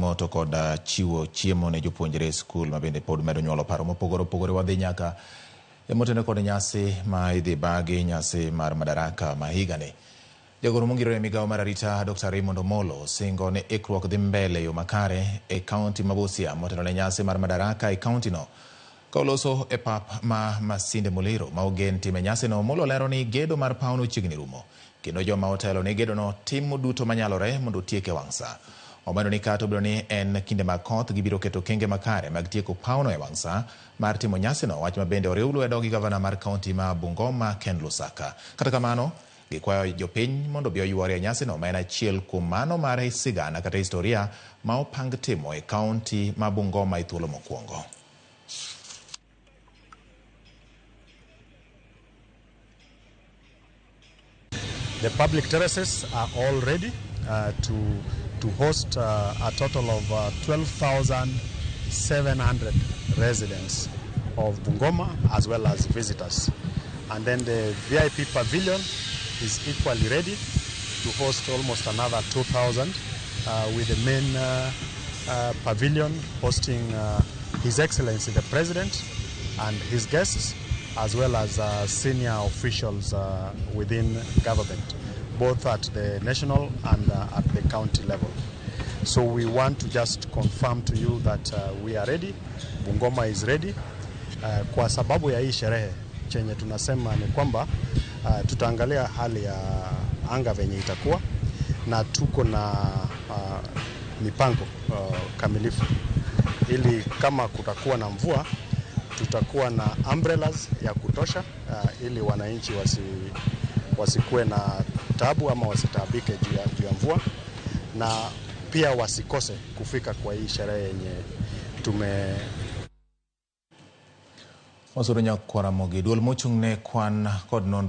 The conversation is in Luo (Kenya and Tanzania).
somo to kod chiwo chiemo ne jopuonjre e skul ma bende pod medo nyuolo paro mopogore opogore. Wadhi nyaka e motene kod nyasi ma idhi bagi nyasi mar Madaraka ma higani. Jagoro mongirore e migawo mar arita Dr. Raymond Omolo singo ni ikruok dhi mbele e yo makare e kaunti ma Busia motelo ne nyasi mar Madaraka e kaunti no. Ka oloso e pap ma Masinde Muliro ma ogen time nyasino, Omolo lero ni gedo mar pawno chiegni rumo kendo joma otelo ne gedono timo duto manyalore mondo otieke wang' sa. Omedo ni kata obedo ni en kinde mag koth, gibiro keto okenge makare mag tieko pawno e wang' sa mar timo nyasino, wach ma bende oriw lwedo gi gavana mar kaunti ma Bungoma Ken Lusaka. Kata kamano, gikwayo jopiny mondo obi oyuore e nyasino ma en achiel kuom mano mar sigana kata historia ma opang timo e kaunti ma Bungoma e thuolo mokwongo. The public terraces are all ready to host a total of 12,700 residents of Bungoma as well as visitors. And then the VIP pavilion is equally ready to host almost another 2,000 with the main pavilion hosting His Excellency the President and his guests, as well as senior officials within government, both at the national and at the county level. So we want to just confirm to you that we are ready, Bungoma is ready. Kwa sababu ya hii sherehe chenye tunasema ni kwamba tutaangalia hali ya anga venye itakuwa na tuko na mipango kamilifu ili kama kutakuwa na mvua tutakuwa na umbrellas ya kutosha ili wananchi wasikuwe na tabu ama wasitaabike juu ya mvua, na pia wasikose kufika kwa hii sherehe yenye tume Wasuru nyakwara mogi duol mochung' ne kwan kod nonro.